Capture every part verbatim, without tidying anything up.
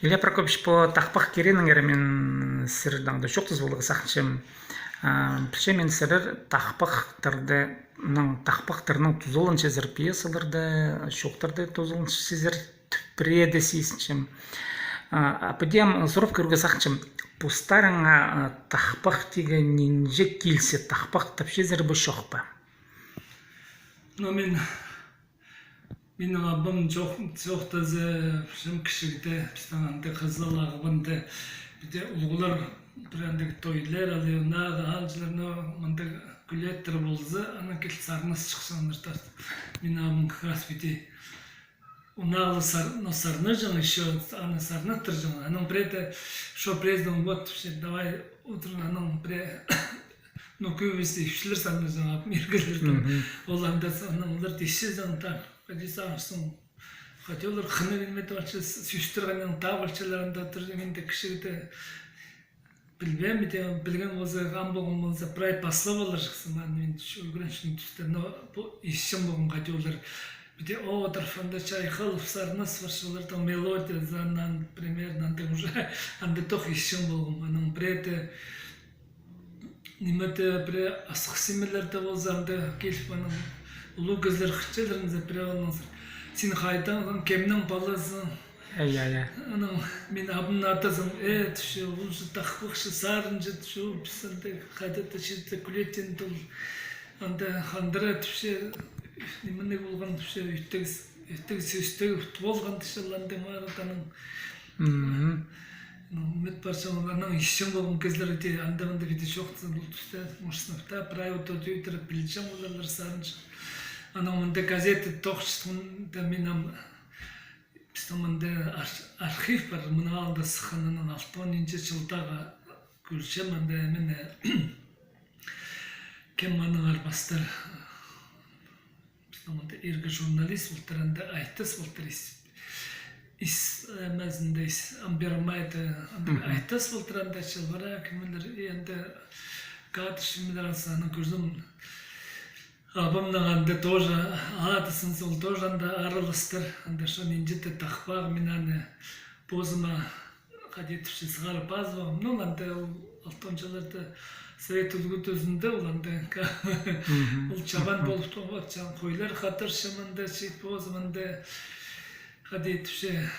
Илья Прокопьевич, пу тахпах кирегінеңер мин сірернең дее чоохтазып аларға сағынчам. А, пілчем мин, сірер тахпахтарны, ның, тахпахтарның тузаланчазар, пьесаларны, чоохтарны тузаланчазар, пірее дее сизінчем. А, а піди ам сурап кӧрерге сағынчам, постарыңа, а, тахпах тигі нинҷе килісче, тахпах тапчазар ба, чох па? Ну, мин Минің абам чоох-, чоохтаза, пілчем, кічігде, пістің анда Хызыл Ағбанда, піди улуғлар пір андағ тойлар, алай, унағ аалҷылар, но мындағ кӱлеттер полза, анаң киліп сарнас чыхчаңнар тартып. Минің абам как раз піди. Унағ ла сар-, но сарнаҷаң, ещё аны сарнаттырҷаң. Анаң пірее дее, что, пірее дее, вот, вообще, давай, утыр, анаң пірее, ну, кӧбізі ипчілер сарнаҷаң, ап, миргелердең. Мгм. Ол анда с-, анаң олар тиссезең, так, хайди сағынчазың, хайди олар хынығ ниме тіп алча, сӧстіргеннең тап алчалар анда тур, мин дее кічігде пілбеем, піди, пілген полза, ам полған полза, прай паслап аларҷыхсың, аны мин ӱгренчем тӱсте, но пу исчең полған, хайди олар, піди, о, одырып, анда чайхалып, сарнас парчалар, там мелодия, за, ан-, примерно, анда уже, анда тох исчең полған, анаң пірее дее, ниме дее, пірее асхыс нимелер дее полза, анда киліп, анаң улуғ кізілер хынчалар, анда пірее, анаң сар-, син хайдаң, кемнің палазы? Ай, ай, ай. Анаң мин абамның атазын, э, тіпче, ол же тахпахчы, сарынҷы, тіпче, ол піс анда хайда-да чирде кӱлеттең тол, анда хандыра, тіпче, ниме полған, тіпче, ӧтіг, ӧтіг сӧстіг полған, тіпче, ол анда марат, анаң. Мгм. Ну, мин парчам, анаң исчең полған кізілер дее, анда-мында піди чоохтаза, ол тӱсте, может, сынап та, прай удур тӧдіріп пілчең поларлар сарынҷы. Анаң мында газета тоғынчатхан, да, мин ам, пістің мында ар-, архив пар, мының алнында сыххан, анаң алтон нинҷе чылдағы кӧрчем, анда мин, кем аннаңар пастыр. Пістің мында иргі журналист полтыр, анда айтыс полтыр, ис, ис, э, мазында ис, Амбермайда, анда, мгм, айтыс полтыр, анда чылбыра, кемнер, и анда кадр чӱмілер алса, аны кӧрзем, абамның анда тоже, атызын сол тоже анда араластыр, анда что нинҷе-де тахпах, мин аны позыма хайди тіпче сығарып пазып алғам. Ну, анда ол алтон чылларда Совет Улуғ тузында ол анда, мгм, ол чабан, мгм, полып тоғынчаң, хойлар хатырча мында, чит позым анда, хайди тіпче,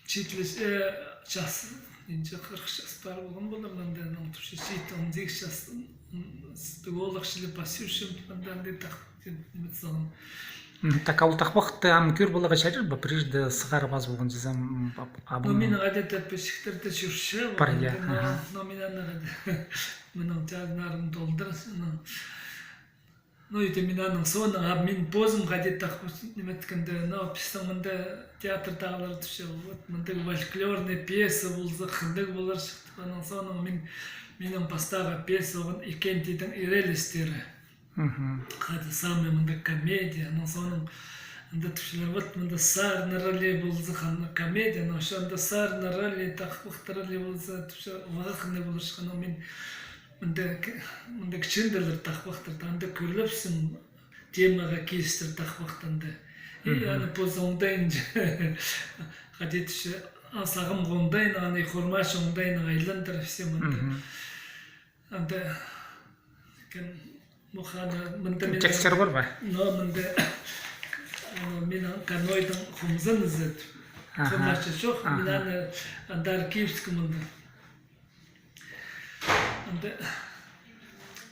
читле, э, час, нинҷе, хырых час пар полған полар, анда, анаң тіпче, чит, он сигіс час, м, с-, оолах чіли пас чӧрчем, анда, анда тахпах, ниме салған. М, так, а ол тахпахты ам кӧр поларға чарир ба? Прежде сығарып пазып алған чізе, м, ап-, абың. Ну, минің хайди-да пічіктерде чӧрче, пар, я, анда, но, аха, но мин аны хайди, минің чарынарым толдыр, ну, ну, ите мин аның соонаң, а мин позым хайди тахпах ниме иткенде, но пістің мында театрдағылар тіпче, вот, мында фольклорный пьеса полза, хынығ поларҷых тіп, аның соонаң мин, минің пастағы пьеса оған Икентийдің «Ирелестері». Мгм. Хайди самый мында комедия, аның соонаң анда тіпчелер, вот мында сарыннар алай полза, хынығ комедия, но ещё анда сарыннар алай, тахпахтар алай полза, тіпче, уғаа хынығ поларҷых, но мин мында к-, мында кічіг дее тахпахтар, анда кӧрлепсің, темаға килістір тахпахтарны. И, мгм, аны позы оңдайын, хайди тіпче, а, сағамға оңдайын, аны хормачы оңдайын айландыр, все мында. Мгм. Анда, кем, мухана, мында мин текстер пар ба? Но мында, аны, мин канойдың хомзын ізет. Аха. Хомзын чох, аха, мин аны анда архивскі мында. Анда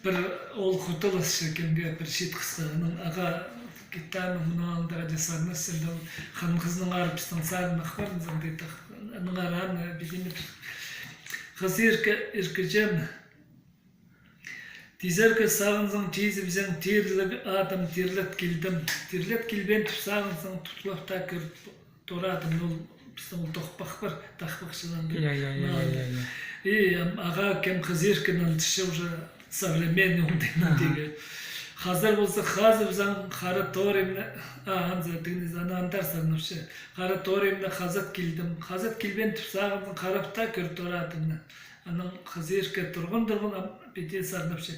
пір ол хуталасча кемге пір чиит хысха, аның ағаа гитараның мына алнында даа сарнас, сірер ол хан хызының арып, пістің сарыннар пар, андағ тах, аның араны, піди ниме, хызы иркі-, иркіҷем. Тизерге сағынзаң, тизібізең, тирліг адым, тирлет килдім. Тирлет килбеен тіп сағынзаң, тутлап таа кӧр торадым. Ол пістің ол тохпах пар, тахпахчыларның. Я, я, я, я, я, я. И, ам, ағаа кем хызы иркін, аны тіпче уже современный оңдайнаң, аха, тигі. Хазар полза, хазыбызаң, хара торымны, а, анзы, тігінізі, аны андар сарнапча. Хара торымны хазат килдім. Хазат килбеен тіп сағынзаң, харап таа кӧр торадымны. Анаң хызы иркі турған-турған, ам, піди сарнапча.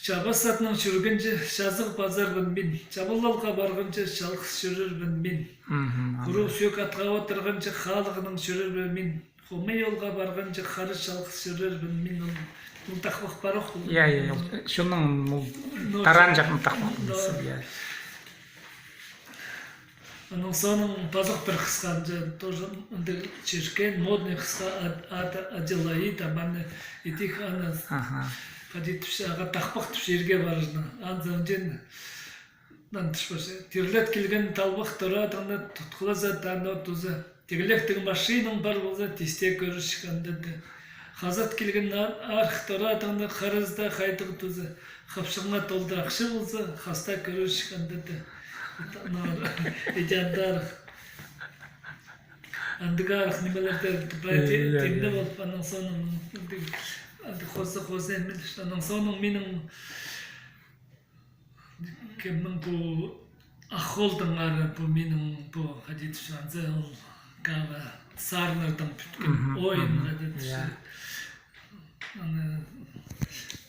Чабас атнаң чӱргенҷе, чазығ пазарбын мин. Чабыллалға парғанҷа, чалғыс чӧрербін мин. Мгм, анда. Куру сӧӧк атха одырғанҷа, халығнаң чӧрербін мин. Хомай оолға парғанҷа, хара чалғыс чӧрербін мин. Ол, ол тахпах пар ох. Я, я, ол, чонның ол, ну, таранҷаң тахпах, ну, полза, я. Аның соонаң пазох пір хысха, тоже андағ чиркеен, модный хысха, ат-, аты Аделаида, мына итик аны, аха, хайди тіпче, ағаа тахпах тіпче, ирге парарны. Анзы андағ, аны тіпче, тирлет килген талбах торадыңны тутхылаза, таны туза. Тигілектіг машинаң пар полза, тисте кӧрерҷік анда даа. Хазат килген ар-, арых торадыңны хараза даа хайдағ туза. Хапчағыңа толды ахча полза, хаста кӧрерҷік анда даа. Иди андар. Андағ арах нимелерде прай те-, темде полып, аның соонаң андағ, андағ хоза-хоза ниме, аның соонаң минің кемнің пу Ах холдың ары, пу минің пу, хайди тіпче, анзы ол каба сарыннардаң пӱткен, мгм, ойын, мгм, хайди тіпче. Я. Аны,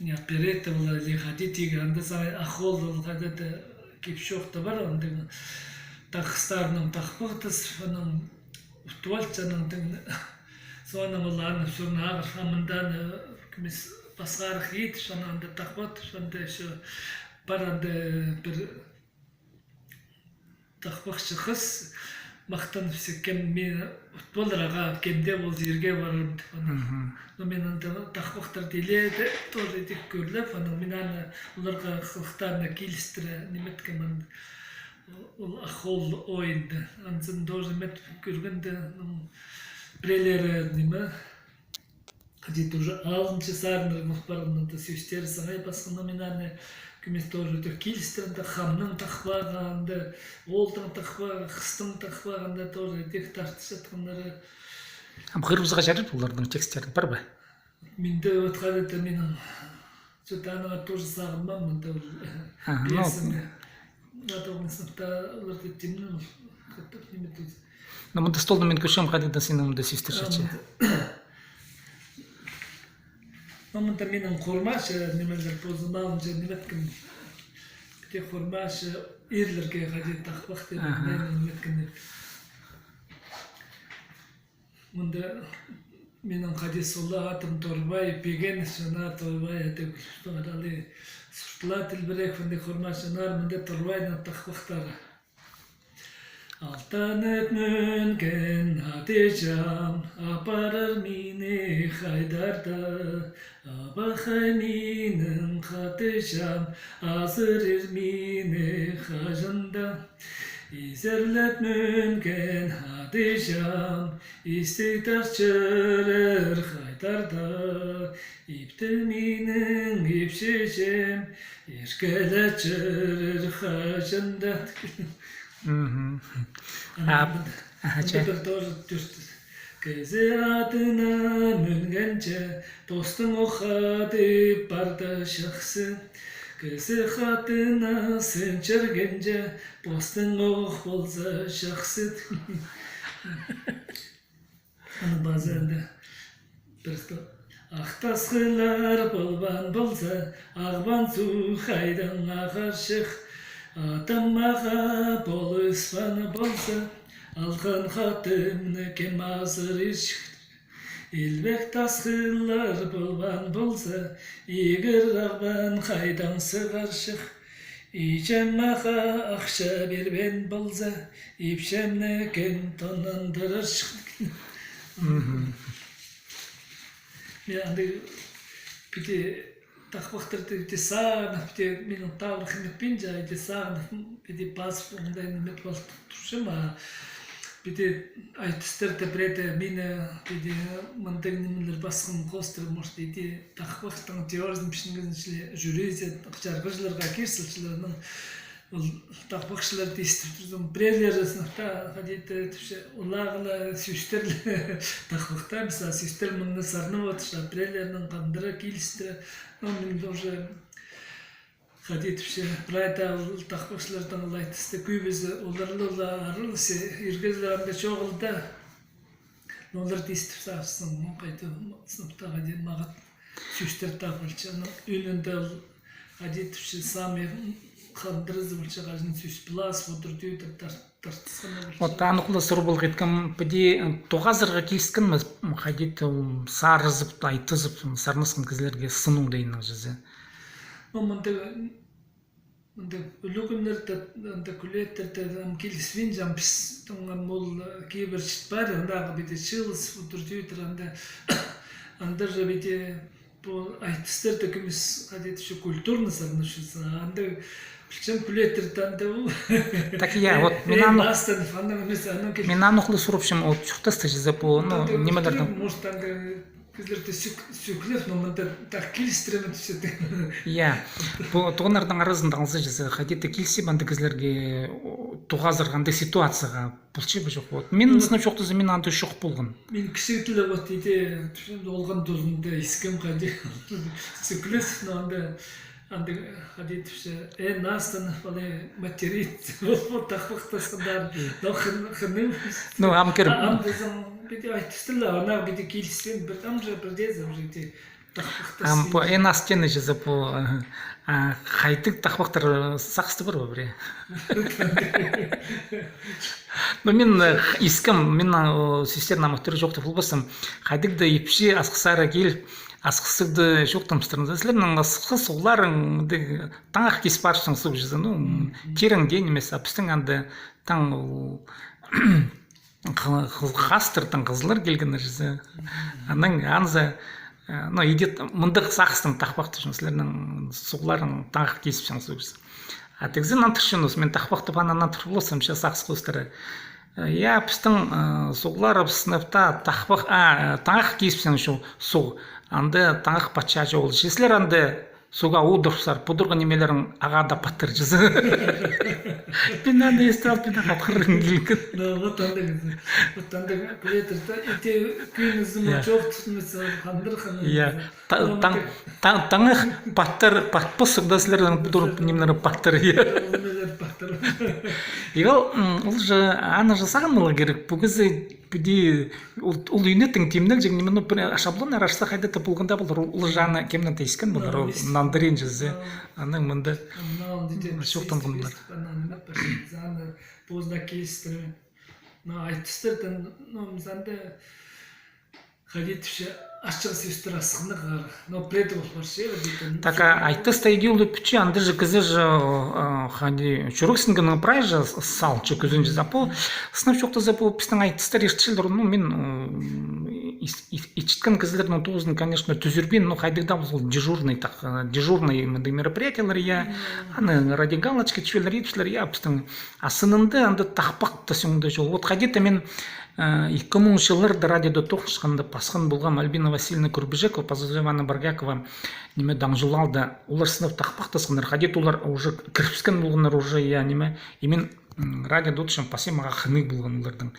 не, оперетта полар, или хайди тигі, анда сағай Ах хол ол хайди-да кип-чоохта пар, андағ тахыстарынаң тахпахтазып, анаң утып алча, анаң тың, соонаң ол аны сурнағыр, а мында аны кӧмес пасхарах ит, шаны анда тахпахтазып, анда ещё пар анда пір тахпахчы хыс махтанып сиккен, мин ут поларға, кемде полза ирге парарым тіп, анаң. Мгм. Но мин анда тахпахтарды илееде тоже идік кӧрлеп, анаң мин аны оларға хылыхтарына килістіре ниметкем, анда ол Ах хол ойында. Анзын тоже мин кӧргенде, ну, пірелері ниме, хайди тоже алынҷа сарыннар мых парған, анда сӧстері саңай пасха, но мин аны кӧмес тоже тӧк килістірем, анда хамның тахпағы, анда оолдың тахпағы, хыстың тахпағы, анда тоже тек тартысчатханнары. Ам хырыбызға чарир олардың текстерін, пар ба? Минде вот хайди-да минің, что-то аны тоже сағынмаам, мында ол, аха, ну, пьесаны. Надо, сыныпта оларды тимнең, каттап ниме тізе. Ну, мында столны мин кӧрчем, хайди-да синің мында сӧстер чатча. Ну, мында минің хормачы, нимелер позым алынҷа, ниметкен. Піти хормачы ирлерге хайди тахпах тіп, аха, ниметкен. Мында минің хайди сола атым Торбай, пиген сына Торбай, ады кӱліс парали, суртла тілбірек, мында хормачы нар, мында Торбайның тахпахтары. Алтанып мӱнген Хадиҷам апарар мині хайдар даа, абахай минің Хадиҷам азырир мині хаҷан даа. Изерлеп мӱнген Хадиҷам истіг тартып чӧрер хайдар даа. Ипте минің ипчіҷем иркелеп чӧрер хаҷан даа. Мгм. Ана, ап, мында, аха, мында че, пір тоже тӧрт. Кізі атына мӱнгенҷе, постың ох ады пар даа чахсы. Кізі хатына сынчырғанҷа, постың ох полза чахсы. Аны пазы анда пір то-, ах тасхыллар полбаан полза, ағбан суғ хайдаң ағарҷых? Атам мағаа полыспаан полза, алған хатымны кем азырирҷых? Илбек тасхыллар полбаан полза, игір ағбан хайдаң сығарҷых? Иҷем мағаа ахча пирбеен полза, ипчімні кем тонандырарҷых? Мгм. Мин андағ піди тахпахтарды піди сағынып, піди минің табырах ниметпинче, піди сағынып, піди пазып, оңдай ниме полып турчам, а піди айтыстарда пірееде мині піди мындағ нимелер пасхан хоостыра, может, піди тахпахтың теоризін пісчеткензер, чӱрезі, чарғыҷыларға кирсілчелер, анаң ол тахпахчыларды истіп турзам, пірелері сынап та, хайди-да тіпче, улағла сӧстер ле тахпахта, мисал, сӧстер мында сарнап одырча, пірелернің хандыра килістіре, но мин тоже хайди тіпче, прай даа ол тахпахчыларның ол айтыста кӧбізі оларла ла араласча, иргезілер анда чоғыл даа. Но оларды истіп сағынзаң, ну, хайди, сынап та, хайди, мағат сӧстер табылча. Но ӱнінде ол Хайди тіпче, самый хандырызы полча, хаҷан сӧс пылас, одыр тӧдір, тартысханы полча. Вот, аны хулас сурыбаларға иткем, піди, м, тоғазарға киліскен ме, м, хайди, м, сарызып, айтызып, м, сарнасхан кізілерге сынуң даа иң чізе. Ну, мында, мында ӱлӱкӱннерде, анда кӱлеттерде, ам киліспинчем, піс тоңам ол, э, кибірчіт пар, андағы піди чыылыс, одыр тӧдір, анда, анда же піди Пу айтыстар даа кӧмес, хайди тіпче, культурный сарнапчазың. Анда, пілчем, кӱлеттерде анда ол. Так, я, вот, э, мин аны, астан, анаң нимес, анаң кил- мин аны хулас сурапчам, вот, чуртаста чізе пу, ну, анда нимелердең. Может, анда кізілерді сӧк-, сӧклеп, но мында так килістіре ме тіпче. Я, пу тоғаннарның аразында алза чізе, хайди-да килісіп, анда кізілерге, о, тоғазарға андағ ситуацияға полча ба, чох па? Вот мин сынап чоохтазам, мин анда чох полғам. Мин кічіг тіле вот иди, тіпчем, олған тузында искем хайди. Сӧклес, но анда, анда хайди тіпче, э, нас там, палай материться, вот, вот тахпахтасханнар, но хын-, хыным. Ну, ам кір- А, ам дезем, піди айтыстыла, анаң піди киліспин, пір там же, пір дезем же, иди. Ам пу эн астыны чізе пу, а, хайдағ тахпахтар, э, сағыста пар ба пірее? Ну, мин, э, искем, мин, э, сӧстернің амох тӱрі чоохтап полбассым. Хайдағ даа ипчі асхыссар киліп, асхысты чоохтап пастырза, сірернің асхыс суғларың, мындағ таңах кис парчаң суғ чізе, ну, тирең дее нимес, а пістің анда таң, ол, Хы-, хы-, хастыртаң хызыллар килгеннер чізе. Анаң анзы, э, ну, иди, мындағ сағыстаң тахпахтапчам, сірернің суғларың таңах кисіпчең суғ чізе. А тігізі нандырчам, мин тахпахтап, анаң нандыр ползам, че сағыс хоостыра. Э, я, пістің, э, суғларыбыс сынап таа тахпах, а, э, таңах кисіпчең чізе суғ. Анда таңах патча чоғыл. Че сірер анда суға одырыбызар, пу турған нимелерің ағаа даа паттыр чізе. Мин аны истіп алып, мин ағаа хатхырым килген. Ну, вот андағ, вот андағ кӱлеттерде, иди кӧні зымы чоохтазын, хандыр, ханын. Я. Та-, таң, таң, таңах паттыр, патпас, суғда сірернің пу турған нимелерің паттыр, я. Нимелер паттыр. И ол, м, ол же, аны же сағынарға кирек, пу кізі Піди ол, ол ӱнеттің тимнелҷең ниме, ну, пір шаблоннар ашса хайда-да полғанда полар, ол, ол же аны кемнең-де искен полар, ол нандыринҷа зе, анаң мында чоохтанған полар. Аны позына килістіре. Но айтыстардаң, ну, мында хайди тіпче, ачығ сӧстер асхынығ, но пред ол парча, вот это, ну, так, а айтыста иди улуғ пӱтче, анда же кізі же, э, хайди, чӱрексінгеннең прай же с-, салча кӱзінҷе. За пу, сынап чоохтаза, пу пістің айтыстар иртчелер, ну, мин, м, ис-, ис-, итчеткен кізілернің тоозын, конечно, тӱзірбин, ну, хайдағ даа ол дежурный, так, э, дежурный мындағ мероприятиелер, я, аны ради галочки тіпчелер, итчелер, я, пістің. А сынында анда тахпах таа сӧңде чоғыл. Вот хайди-да мин Э, ікі муң чылларда радиода тоғынчатханда пасхан полғам Альбина Васильевна Курбижекова, паза Зоя Ивановна Боргякова, ниме, «Таңҷолалда». Олар сынап тахпахтасханнар, хайди-да олар уже кірібіскен полғаннар уже, я, ниме. И мин, м, радиода одырчам, пасчам, мағаа хынығ полған оларның,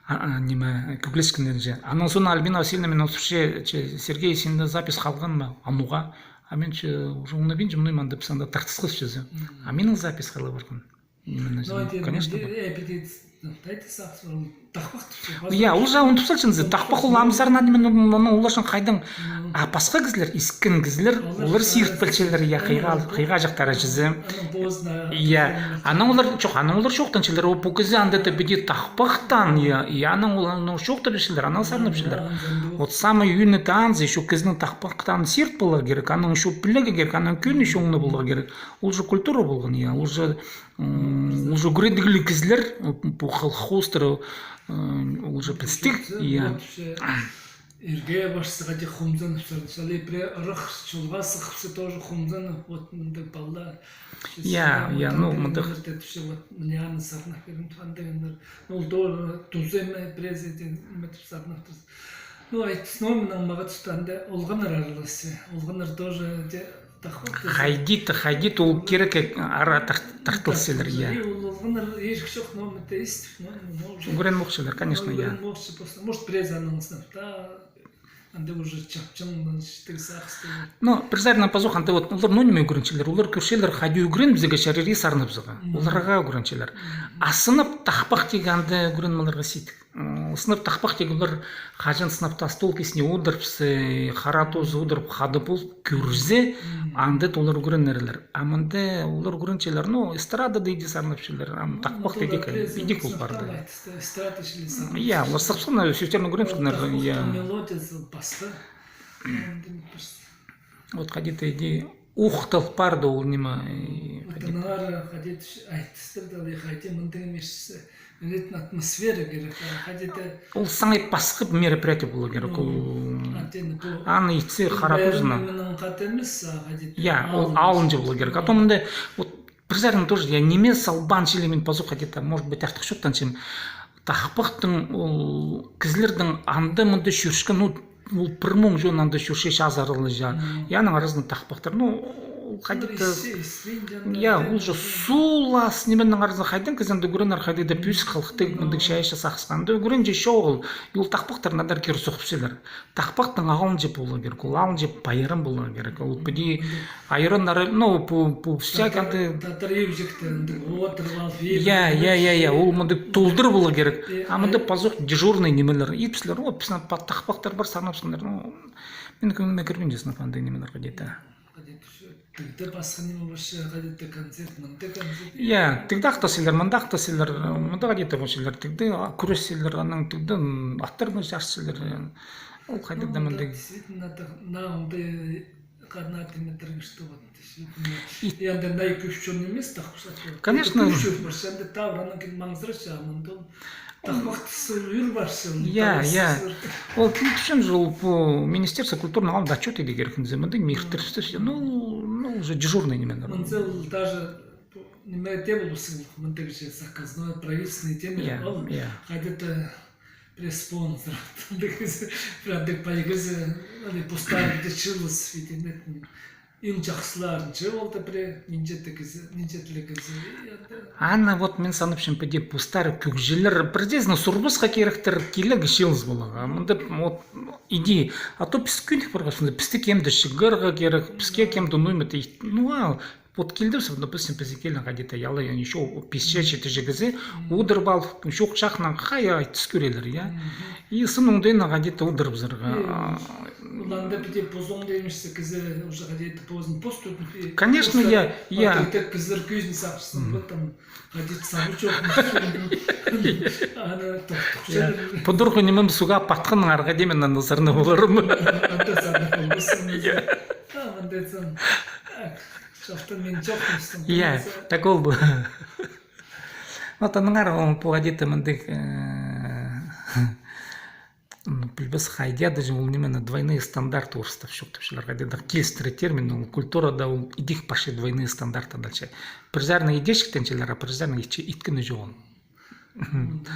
а, а, ниме, кӧглеткеннерінҷе. Анаң соонда Альбина Васильевна минең сурча, че, Сергей, синде запись халған ма? А ноға? А мин че уже ундапчам, ну, иман деп, санда тартысхас чізе. А минің запись хала парған. Именно, ну, конечно, э, піди, ну, тайты сағыс, ол тахпах тіпче. Я, ол же ундуп салчаң зе, тахпах ол амзарна, ниме, ну, ну, олар чын хайдаң, а пасха кізілер, искен кізілер, олар сирт пілчелер, я, хыйға, хыйға чахтара чізе. Я, анаң олар, чох, анаң олар чоохтанчалар, о, пу кізі анда да піди тахпахтаң, я, я, анаң олар, ну, чоохтап пілчелер, анаң сарнапчалар. Вот самый ӱні таанзы, ещё кізінің тахпахтаң сирт поларға кирек, анаң ещё пілерге кирек, анаң кӧні ещё оңны поларға кирек. Ол же культура полған, я, ол же М, уже ӱгредігліг кізілер, м, пу хал-, хоостыра, м, уже пілістіг, я. Ирге парча, хайди хомзынып сар-, салай пірее ырах чолға сыхча тоже хомзынып, вот мындағ палла. Я, я, ну, мындағ. Тіпче, вот, мына аны сарнап пирем, андағ, ну, ол тоже туза ниме, пірее зе, ниме тіп сарнап турза. Ну, айтыс, ну, мынаң мағаа туста анда олғаннар араласча. Олғаннар тоже, те, Хайди-да, хайди-да ол кирекке ара тар-, тартылчалар, я. Ол олғаннар ирік чох, но мында истіп, но, но уже. Ӱгренмеҷелер, конечно, я. Ӱгренмеҷе просто. Может, пірее зе анаң сынап таа, анда уже чапчаң, мына чіптіг сағысты. Но пір саринаң пазох, анда вот олар, ну, ниме ӱгренчелер, олар кӧрчелер, хайди ӱгренібізерге чарир сарнабызарға. Оларға ӱгренчелер. А сынап тахпах тигі анда ӱгреніп аларға сидік. М, сынап тахпах тигіглер, хаҷан сынап тастол кисіне одырыпса, хара тооза одырып, хада полып кӧрзе, анда олар ӱгренерлер. А мында олар ӱгренчелер, ну, эстрадада иди сарнапчалар, ам тахпах тиді, иди кол парды. Эстрада чіли сарнап. Я, олар сапсана сӧстерін ӱгренчелер, я. Мелодиязы пасха. Вот хайди-да иди ухтал парды ол ниме, и вот хайди-да. Аннаңар хайди-да айтыстар даа, хайди мындағ нимес, мына атмосфера кирек, хайди-да. Ол саңай пасха мероприятие полар кирек, ол. Аны итсе хара тоозына. Мының хат нимес, а хайди-да. Я, ол алынҷа полар кирек. А то мында вот пір саринаң тоже, я, ниме салбаан чіли мин пазох хайди-да, может быть, артых чоохтанчам. Тахпахтың ол кізілернің анда-мында чӧрчеткен, ну, ол пір муң чон анда чӧрче, чазырылча. Я, аның аразында тахпахтар, ну, ол хайди-да, я, ол же сулас, нименің аразында хайдаң кізі анда ӱгренер, хайди-да пӧзік халыхтығ мындағ чайаачы сағысха. Анда ӱгренҷі чоғыл, и ол тахпахтар надар кире сохпасчалар. Тахпахтың алынҷа полар кирек, ол алынҷа пайрам полар кирек. Ол піди айран, ну, пу, пу всяк анда. Татар ибҷекте анда одырып алып. Я, я, я, я, ол мында толдыр полар кирек. А мында пазох дежурный нимелер. Итпеслер, о, пістің тахпахтар пар, сарнапсыннар. Ну, мин кӧңніме кірбинче сынап андағ нимелер хайди-да. Тігде пасха ниме полча, хайди-да концерт, мында концерт. Я, тігде ахтасчалар, мында ахтасчалар, мында хайди-да полчалар, тігде, а, кӱресчелер, анаң тігде, м, аттарны чарысчалар, я. Ол хайди-да мында. Действительно, на, анда ханаты метрге, что вот, действительно. И анда най кӧп чон нимес, так что. Конечно. Кӧп чон пар, анда тавраның кин маңзырача, а мында ол тахпахтығ ӱр парча. Я, я. Ол кӱн тӱсчем же, ол пу Министерство культурының алнында отчёт иди кирек, мында ниме иртірібісче, ну, ну, уже дежурный нимелер. Мында ол даже ниме тее полбассың, мындағ же заказной, правительственный тее ме, ол хайди-да пірее спонсор, мындағ кізі, пірее андағ пай кізі, аны постарында чыылыс, видимо, иң чахсыларынҷа ол даа пірее, нинҷе-де кізі, нинҷе тіліг кізі, и анда. Аны вот мин санапчам, піди постары кӧгҷілер, пірдеезін сурбасха киректер, килерге чыылыс поларға. Мында вот иди, а то піс кӧнік парғабыс, пісті кем-де чығарға кирек, піске кем-де нуймады, ну, а вот килдібіс, допустим, піске килген хайди-да, яла, я, ещё пис-читі кізі, одырып алып, чох чахнаң хайа айтыс кӧрерлер, я. И сыннаң даа хайди-да одырыбызарға. Оларда піди позың даа нимес, кізі уже хайди-да позын пос тудып. Конечно, я, я. Тек кізілер кӧзін сағыссын, вот там хайди-да сабы чох. Ана тоқтықша. Пудурғы нимем суға патханнаңар хайди мин анда сарнап поларым. Анда сарнап полбассың. Я. А, мында сон. Чоохтан мин чоохтанчам. Я, так ол. Вот аннаңар ол пу хайди-да мындағ, э, ну, пілбес, хайди-да же ол нимені двойные стандарты орыстап чоохтапчалар. Хайди-да килістіре термин, ол культурада ол идӧк парча двойные стандарты дальше. Пір саринаң идӧк чиктенчелер, а пір саринаң итче-, иткені чоғыл.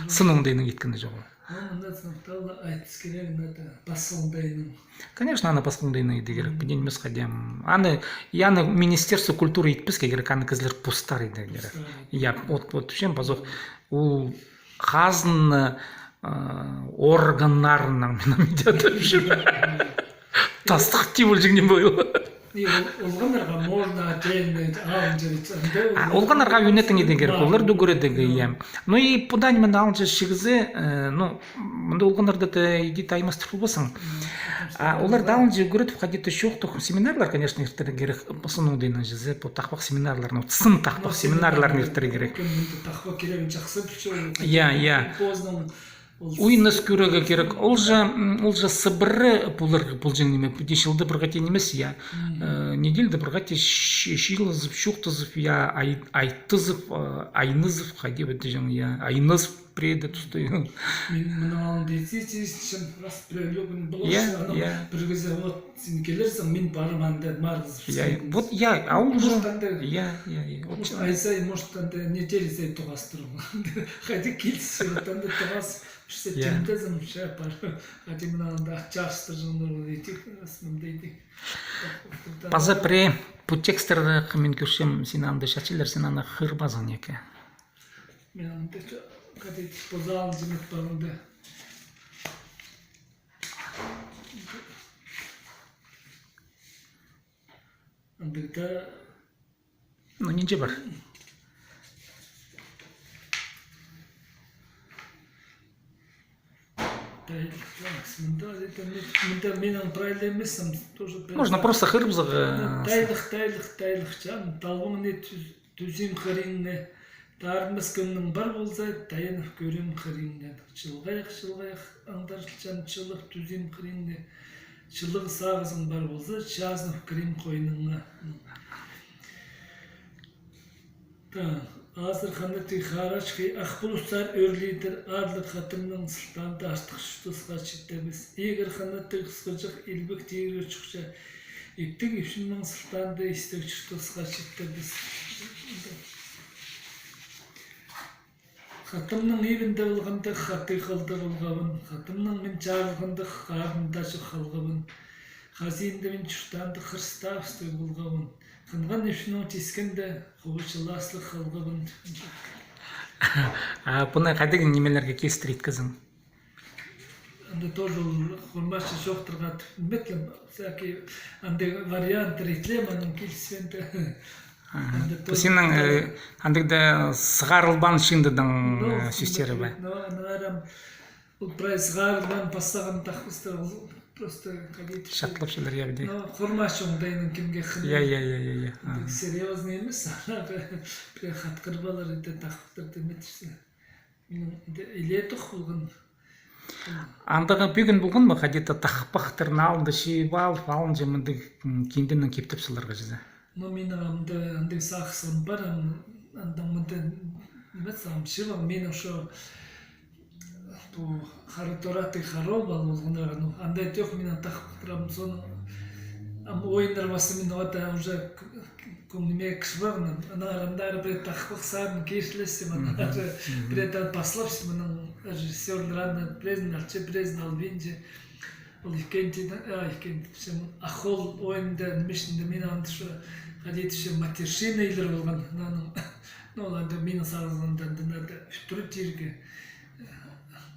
Сыннаң даа иткені чоғыл. Аны мында сынап таа айтыс кирек, надо пасха оңдайнаң. Конечно, аны пасха оңдайнаң иди кирек. Піди нимес хайди. Аны, я, аны Министерство культуры итпеске кирек, аны кізілер постары иди кирек. Постары. Я, вот, вот, чем пазох. Ол хазна, а, органнарынаң мин ам иди адапчам. Тастых тип ол чиң ниме ол. И ол-, олғаннарға можно отдельно, алынҷа ит, анда. А, олғаннарға ӱнетін иди кирек, олар даа ӱгредерге, я. Ну и пу даа ниме алынҷа чізе, э, ну, мында олғаннарда даа иди таймастыр полбассың. А олар даа алынҷа ӱгредіп, хайди-да чоохтап, семинарлар, конечно, иртірерге кирек, сыннаң даа чізе, пу тахпах семинарларын, вот сын тахпах семинарларын иртірерге кирек. Кем мында тахпах кирегін чахсы пілче. Я, я. Позының ойнас кӧрерге кирек. Ол же, м, ол же сыбыра поларға полҷаң ниме, піди чылда пір хати нимес, я. Э, неделяда пір хати чи-, чыылызып, чоохтазып, я, ай-, айтызып, э, айнызып, хайди пілдірҷең, я, айнызып пірееде тусты. Мин мының алнында итсем, раз пірее ӱлӱкӱн поларзың, я, анаң пір кізі, вот, син килерзің, мин парып анда марығзып. Я, вот, я, а ол же, может, анда, я, я, я, вот, может, ай сай, может, анда неделя сай тоғас турам. Хайди киліс, вот, анда тоғас, пірсі тимдезім, че пар. Хайди мына анда чарыстырҷаңнар, ол итик, мында итик. Паза пірее пу текстерні мин кӧрчем, син анда чатчалар, син аны хығырбазың неке. Мин анда чо-, хайди позаан чымыт парымды. Андағ даа. Ну, нинҷе пар. Мында, это, мында минің прай ла нимес, там тоже можно просто хырыбызарға. Тайлых, тайлых, тайлых, чам, талбың не тӱзим хыринне, таарынмас кӧңнің пар полза, таянып кӧрем хыринне. Чылғайых, чылғайых, аңдарылчам, чылығ тӱзим хыринне. Чылығ сағызың пар полза, чазынып кірем хойныңа. Та, азыр ханнатығ харачхы ах пулустар ӧрлидір, аарлығ хатымның сылтаанда артых чуртасха читебіс. Игір ханнатығ хысхаҷах илбек тигірге чухча, иптіг ипчімнің сылтаанда истіг чуртасха читебіс. Хатымның ибінде полғанда хатығ халда полғабын, хатымның мин чарылғанда харын тачығ халғабын, хазиинде мин чуртаанда хырыстабыстығ полғабын, хынған ипчімнең тискенде хубы чылаастығ халғабын. А пуны хайдағ нимелерге килістіре иткезің? Анда тоже ол хормачы чоохтарға тіп, ниме тіп, всякий андағ варианттар итлем, аның киліспеенде. Аха. Анда то тоже синің, э, андағ даа сығарылбаан чыындыдаң, ну, э, сӧстері бе? Ну, анаң ары ам ол прай сығарылбаан, пастаған тахпастар, ол просто хайди тіпче. Чатлапчалар, я, піди. Ну, хормачы оңдайынаң кемге хынған. Я, я, я, я, я. Андағ серьёзный нимес, ана пірее хатхырбалар, иде тахпастар, ниме тіпче. Минің інде илееде полған. Андағ пӱӱн полған ма, хайди-да тахпахтарны алнында чыып алып, алынҷа мындағ, м, кинденең киптеп саларға чізе? Ну, минің анда андағ сағысым пар, ам, анда мында, ниме, сағам чыып ал, минің шо, пу, хара тораты, хара ол пал, ол ғынарға, ну, анда тӧӧк минің тахпахтарым, соның, ам, ойыннар пазы мин ота уже к-, кӧңніме кіріп алған, анаң ары анда ары пірее тахпах сарын киріслесчем, анаң ары пірее таа паслапчам, анаң режиссёрлар аны пірезін алча, пірезін албинча. Ол Икентийдің, а, Икентий тіпчем, Ахол ойында, ниме ишінде мин анда шо, хайди тіпче, матершиннайлар полған, анаң, ну, ол анда минің сағынғанда, анда надо ӱттӱр тирге.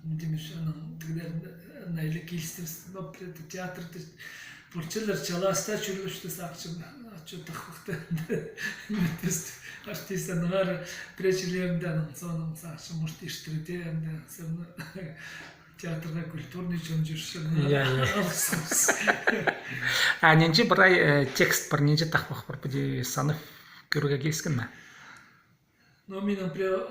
Мин тимеш, анаң тігілерін, э, найлы килістіріс, но пірее театрда полчалар, чаласта чӧрлепче сағынчам, а чо тахпахты ниме итпес, артист, анаң ары пірее чіли анда, анаң соонаң сағынчам, может, иртірде анда, всё равно театрға культурный чон чӧрче, анаң ары алыс, алыс. А нинҷе прай, э, текст пар, нинҷе тахпах пар, піди санап кӧрерге киліскен ме? Ну, минің пірее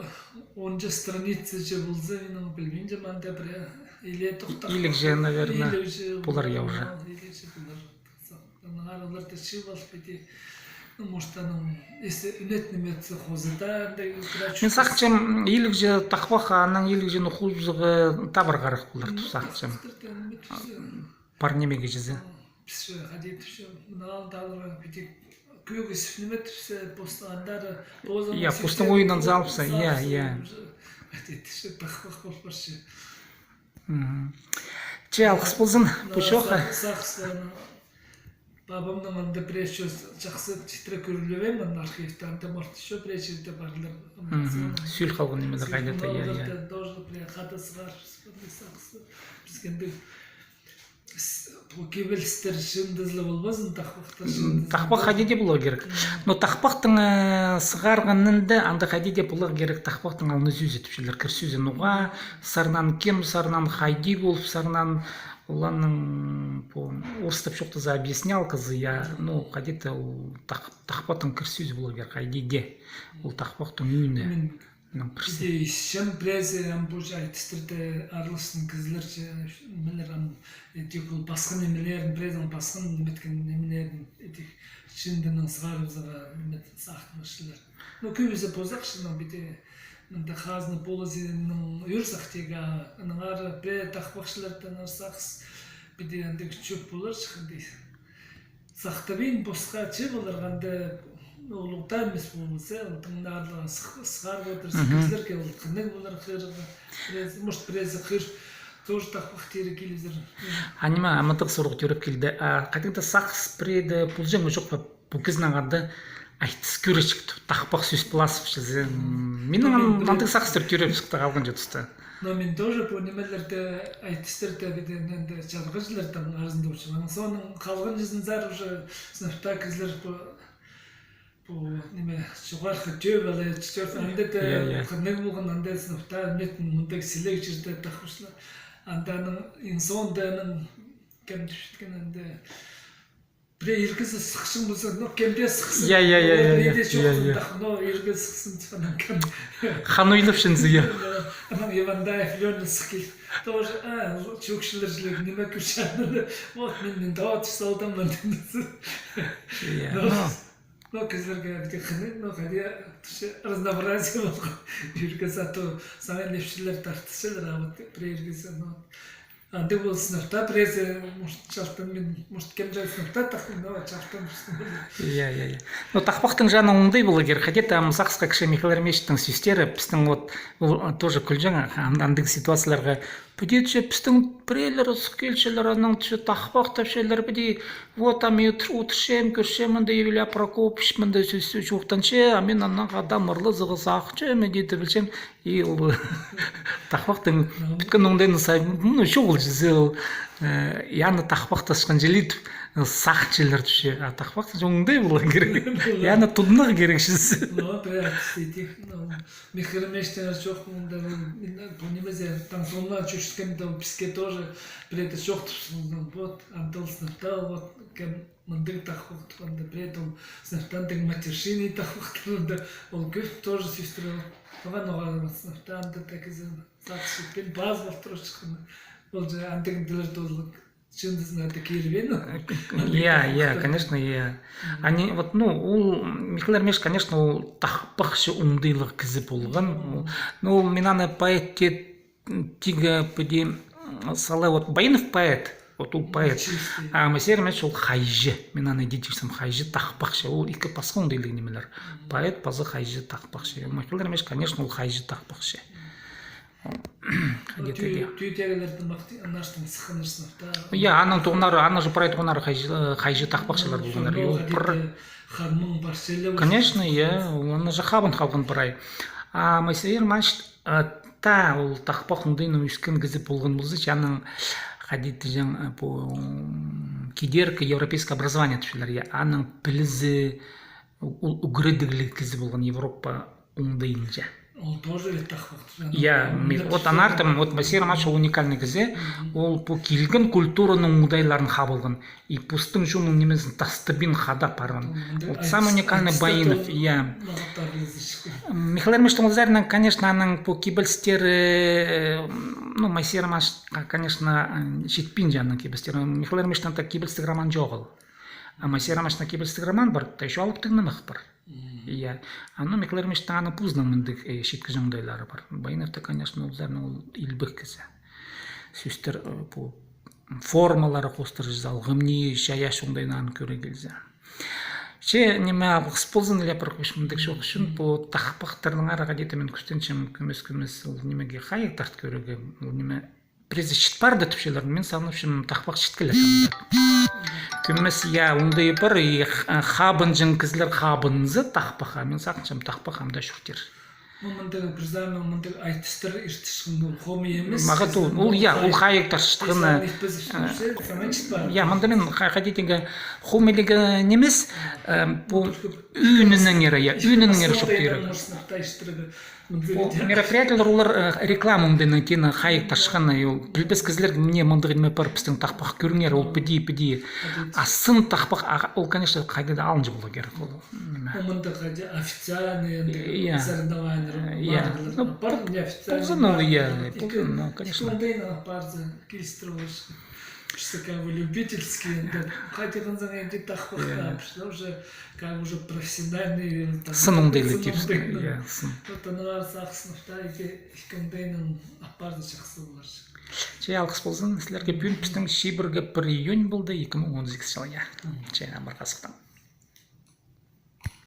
онҷа страницача полза, минің пілбинчем, анда пірее илиг тохтап. Илигҷе, наверное, илигҷе полар, я, уже. Илигҷе полар. Анаң ары оларны чыып алып, піди, ну, может, анаң, если ӱнетін ниме итсе, хозыда, анда. Мин сағынчам, илигҷе тахпах, анаң илигҷені хозыға табар харах полар тіп сағынчам. Пар нимеге чізе. Пісче, хайди тіпче, мына алында аларға піди кӧгізіп ниме тіпче, постың андары, позының. Я, постың ойыннаң салыпса, я, я. Хайди тіпче, тахпах пол парча. Мгм. Че, алғыс ползын, пу чоохха. Сағыс, сағыс, аны, пабамның анда пірее чо-, чахсы читіре кӧріп албаам, анда архивте, анда, может, ещё пірее чирде парлар. Мгм. Сӱл халған нимелер хайда-да, я, я. Тоже пірее хада сығарып, сағыс. Піс кенде С-, пу кибелістер чыындызы ла полбазын, тахпахтар чыындызы. Тахпах хайди дее поларға кирек. Но тахпахтың, э, сығарғанында анда хайди дее поларға кирек, тахпахтың алнызы ӱзе тіпчелер, кір сӧзі. Ноға сарнаан, кем сарнаан, хайди полып сарнаан, оларның, пу, орыстап чоохтаза, объяснялказы, я, ну, хайди-да ол тах-, тахпахтың кір сӧзі поларға кирек, хайди дее. Ол тахпахтың ӱні. Мин Мынаң пірсі. Піди исчем, пірезі, ам, пу ча айтыстарда араласчаң кізілер че, нимелер, ам, э, тик ол пасхан нимелерін, пірезінің пасхан ниме иткен нимелерін, этих чыындынаң сығарыбызарға, ниме, сағынчалар. Ну, кӧбізі позы ах, чыынаң, піди, мында хазна полызинаң ӧр сах тигі, а, анаң ары пірее тахпахчылардаң ӧр сағыс, піди, андағ чӧп полар чыххан, дей. Сахтабин посха че поларға анда, ну, улуғ таа нимес полза, ол тың наарлыға сых-, сығарып одырза, кізілерге ол хынығ полар хығырарға. Пірезі, может, пірезі хығыр тоже тахпах тире килізер. А ниме, амандағ сурығ тӧреп килді. А хайдағ-да сағыс пірееде полҷаң ма, чох па, пу кізінің анда айтыс кӧрчеткен, тахпах сӧс палазып чізе. Минің андағ сағыстар тӧреп сыхты халғанҷы туста. Но мин тоже пу нимелерде, айтыстарда, піди, анда чарғыҷыларның аразында полчам. Анаң соонаң халғанҷызынзар уже сынап таа кізілер пу, пу, ниме, чоғархы тӧӧ пала, четвёртый, анда даа хынығ полған, анда сынап таа, мин мындағ сіліг чирде тахпахчылар. Анда аның, иң соонда аның, кем тіпчеткен анда, пірее ир кізі сыхчаң полза, ну, кем дее сыхсын. Я, я, я, я, я, я, я. Но ир кізі сыхсын, тіп, анаң кем. Хан ойлапчаңзы, я. Анаң Ивандаев Лёня сых килді. Тоже, а, чӧрчелер чіли, ниме кӧрче анда. Вот, мин, мин даа тіп салдым, мин. Я, ну, ну, кізілерге пірдее хынығ, ну, хайди, разнообразие полған. Ир кізі, а то саңай лепчілер тартысчалар, а вот пірее ир кізі, ну. Андағ ползын, та, пірезі, может, чалтан мин, может, кем чалтан, та, тахпах, но чалтан. Я, я, я. Ну, тахпахтың чаны оңдай поларға кирек. Хайди-да ам сағысха кірче Михаил Еремеевичтің сӧстері, пістің вот, ол, а, тоже кӱлҷең, ан-, андағ ситуацияларға. Піди че пістің піреелер ысых килчелер, анаң че тахпах тапчалар, піди, вот, ам ут-, утырчам, кӧрчем, мында Илья Прокопьевич, мында сӧс, сӧс чоохтанча, а мин анаң хада мырлазарға сағынчам, піди тіп пілчем. И ол тахпахтың пӱткен оңдайынаң сай, ну, чоғыл чізе ол, э, и аны тахпах тасчатхан чіли тіп, э, сағынчалар тіпче. А тахпахтың оңдай поларға кирек. И аны тудынарға кирек чізе. Ну, пірее артист идӧк, ну, Михаил Еремеевичтің чоохтаанда, ол, мин, пу ниме зе, таң соонда чӧрчеткенде, ол піске тоже пірееде чоохтапчатхан, вот, андағ сынап та, вот, кем мындағ тахпах тіп, анда пірее ол сынап та, андағ матершинный тахпахтар, анда ол кӧп тоже сӧстер ол. Оған, оған сынап та, анда таа кізі сағыс читпин пазып турчатхан. Ол же андағ тіллер толы чыындызына да кирбин. Я, я, конечно, я. Они, вот, ну, ол, Михаил Еремеевич, конечно, ол тахпахчы оңдайлығ кізі полған. Ну, ол, мин аны поэт тіп тигі піди, м, сала, вот Баинов поэт, вот ол поэт. Чистый. А Моисей Еремеевич ол хайҷы, мин аны дее тіпчем, хайҷы тахпахчы, ол ікі пасха оңдайлығ нимелер. Поэт паза хайҷы тахпахчы. Михаил Еремеевич, конечно, ол хайҷы тахпахчы. Хайди-да. Тӱ-, тӱӱттегілердең махти-, анаң сыхханнар сынап та. Я, аның туғаннары, аның же прай туғаннары хайҷы, хайҷы тахпахчылар полғаннар. Ол хайди-да пір ханның парчалығ. Конечно, я, ол анаң же хабын халған прай. А Моисей Еремеевич, а, та, ол тахпах оңдайынаң ӧскен кізі полған полза, че аның, хайди тіҷең, э, пу, м, кидеркі европейское образование тіпчелер, я, аның пілізі, ол ӱгредігліг кізі полған Европа оңдайынҷа. Ол тоже ведь тахпах. Я, ми-, вот анартым, вот Моисей Еремеевич ол уникальный кізі, ол пу килген культураның оңдайларын хап алған. И постың чонның нимезін тастабин хада парған. Вот самый уникальный Баинов, я. Михаил Еремеевичтің ӱзерінең, конечно, аның пу кибелістері, э, ну, Моисей Еремеевич, ка-, конечно, э, читпинче аның кибелістері. Михаил Еремеевичтің так кибелістіг роман чоғыл. А Моисей Еремеевичтің кибелістіг роман пар, та ещё алыптығ нымах пар. Я. А ну Михаил Еремеевичтің аның позының мындағ, э, читкіҷең оңдайлары пар. Баиновта, конечно, ол ӱзерінең ол илбек кізі. Сӧстер, э, пу формалары хоостыра чізе, алғымнии, чайаачы оңдайынаң кӧре килзе. Че, ниме, алғыс ползын, Илья Прокопьевич, мындағ чоох ӱчӱн, пу тахпахтарның араа даа мин кӱстенчем кӧмес-кӧмес ол нимеге хайығ тарт кӧрерге, ол ниме, пірезі чіт парды тіпчелер, мин сағынчам, тахпах чіткелер. Кӧмес, я, оңдайы пар, и х-, хабынҷаң кізілер хабынза тахпахха, мин сағынчам, тахпах ам даа чуртир. Ну, мындағ, пір заман мындағ айтыстар иртірчеткен, ол хомай нимес. Мағаа ту, ол, я, ол хайығ тарчатханы. Я, мында мин ха-, хайди тиирге, хомайлығ нимес, э, пу ӱнінеңер, я, ӱнінеңер чоохтирға. Ол мероприятиелер, олар, э, реклама оңдайынаң тиин хайығ тарчатханы, ол пілбес кізілерге, мына мындағ ниме пар, пістің тахпах, кӧріңер, ол піди, піди. А сын тахпах, а, ол, конечно, хайди даа алынҷа поларға кирек ол. Ниме? Ол мында хайди официальный, анда, я, соревнованиелер, я, ну, пар, неофициальный, ползын ол, я, ползын, ну, конечно. Оңдайынаң апарза, килістіріп алча. Просто как бы любительский, анда, хайди хынзаң, анда тахпах, я, тапча, уже как бы уже профессиональный, там, сын оңдайлығ, сын тип, оңдайлығ, я, сын. Вот анаң сағыссынып та, ікі, ікі оңдайынаң апарза, чахсы полар. Че, алғыс ползын сірерге. Пӱӱн пістің чибіргі пір июнь полды, ікі муң он сигізінҷі чыл, я. Че, амыр хазыхтаң.